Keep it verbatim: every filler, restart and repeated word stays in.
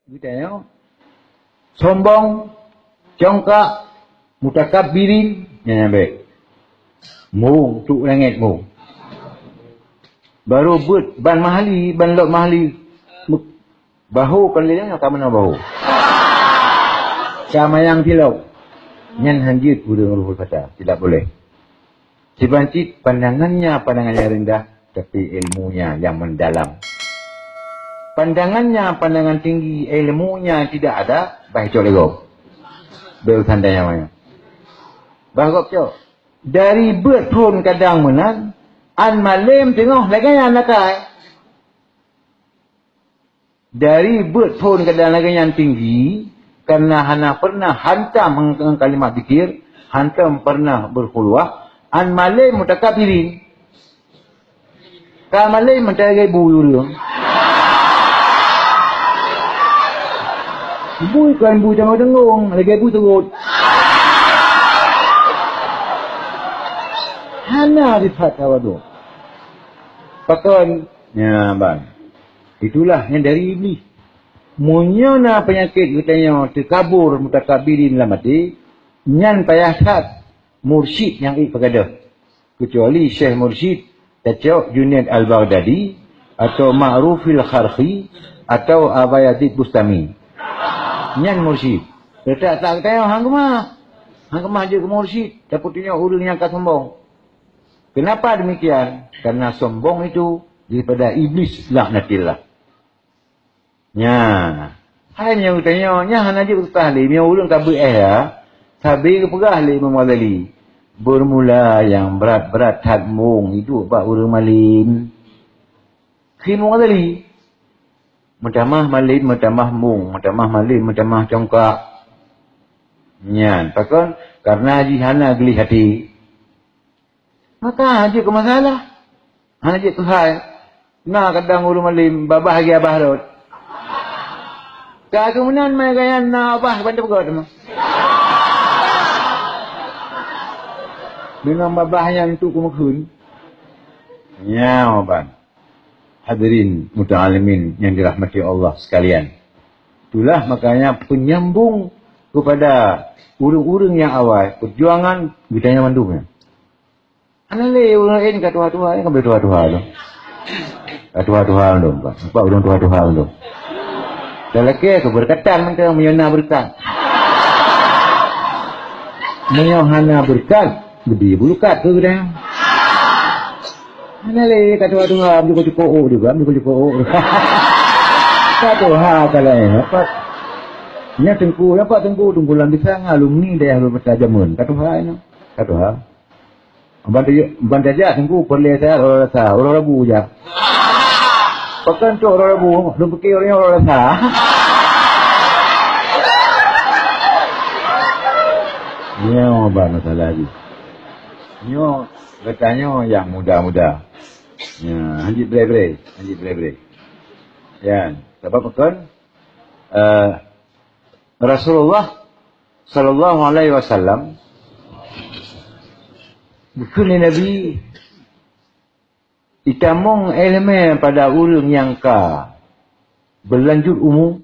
Geutanyoe sombong, congkak, mutakabbirin, nyan bèk. Mung, trok langèt mung. Barô beuet ban mahali, ban lok mahali. Bahu kon lé nyan ka meunoe bahu. Ka mayang tilok. Nyan hanjeuet ureueng ruhul fata, tidak boleh. Siban cit pandangannya pandangan yang rendah, tapi ilmunya yang mendalam. Pandangannya pandangan tinggi, ilmunya tidak ada, bah cok lé gob. Beusan daya maya. Bah gob cok. Dari beuet phôn kadang meunan, an malém teungoh lagèe nyan akai. Dari beuet phôn kadang lagèe nyan tinggi, karena hana pernah hantam ngon kalimat zikir, hantom pernah berkhulwah, an malém mutakabbirin. Ka malém mantong lagèe bu ureueng. Bu kon bu teunggong-teunggong, lagèe bu teurot. Hana sifat tawadhu. Pakon? Nyan ban. Itulah nyang dari Iblis. Meunyoe na peunyakét geutanyoe teukabur mutakabbirin lam até, nyan payah that mursyid nyang ék peugadôh. Keucuali Syekh Mursyid tacok Junaid Al-Baghdadi, atau Ma'rufil Kharkhi, atau Aba Yazid Bustami. Nyan mursyid. Teutak-tak geutanyoe han keumah. Han keumah jeuet keu mursyid, tapeutunyok ureueng nyang ka sombong. Kenapa demikian? Karena sombong itu daripada iblis laknatillah. Nyan. Hai meunyoe geutanyoe, nyan hana jeuet peugah lé, meunyoe ureueng ka beuet éh ya, sabe geupeugah lé Imam Ghazali, bermula nyang brat-brat that mung iduek bak ureueng malém. Kheun Imam Ghazali, meutamah malém, meutamah mung, meutamah malém, meutamah congkak. Nyan, pakon? Karena jih hana gleh até. Maka hana jeuet keu masalah. Hana jeuet keu hai. Na kadang ureueng malém babah lagèe babah rot. Ka keu meunan mai gaya na babah ban teupeugöt teuma. Deungon babah nyan tu keumeukheun. Nyan ban. Hadirin muta'allimin yang dirahmati Allah sekalian. Itulah makanya penyambung kepada ureueng-ureueng nyang awai, perjuangan geutanyoe mandum nyan. Hana lé ureueng laén ka tuha-tuha, nyan ka beu tuha-tuha tu. Ka tuha-tuha tu, Pak. Nampak ureueng tuha-tuha tu. Dah lakèe keu beureukat mantong, meunyoe na beureukat. Meunyoe hana beureukat, geubri beureukat keu geutanyoe. Hana lé ka tuha-tuha, meucuko-cuko ôk juga, meucuko-cuko ôk. Ka tuha ka laén, nampak. Nyan teungku, nampak teungku, teungku lam bisa ngon alumni dayah Luar Bata jameun. Ka tuha nyoe. Ka tuha. Ban tajak, ban tajak teungku peureulèe that uroe Selasa, uroe Rabu jak. Pakon trok uroe Rabu, lôn pike uroe nyoe uroe Selasa. Nyoe ban masalah jih. Nyoe geutanyoe nyang muda-muda. Ya, hanjeuet bre-bre, hanjeuet bre-bre. Ya, sabab pakon? Eh, Rasulullah sallallahu alaihi wasallam geukheun lé Nabi, itamong ileumèe pada ureueng nyang ka beulanjut umu,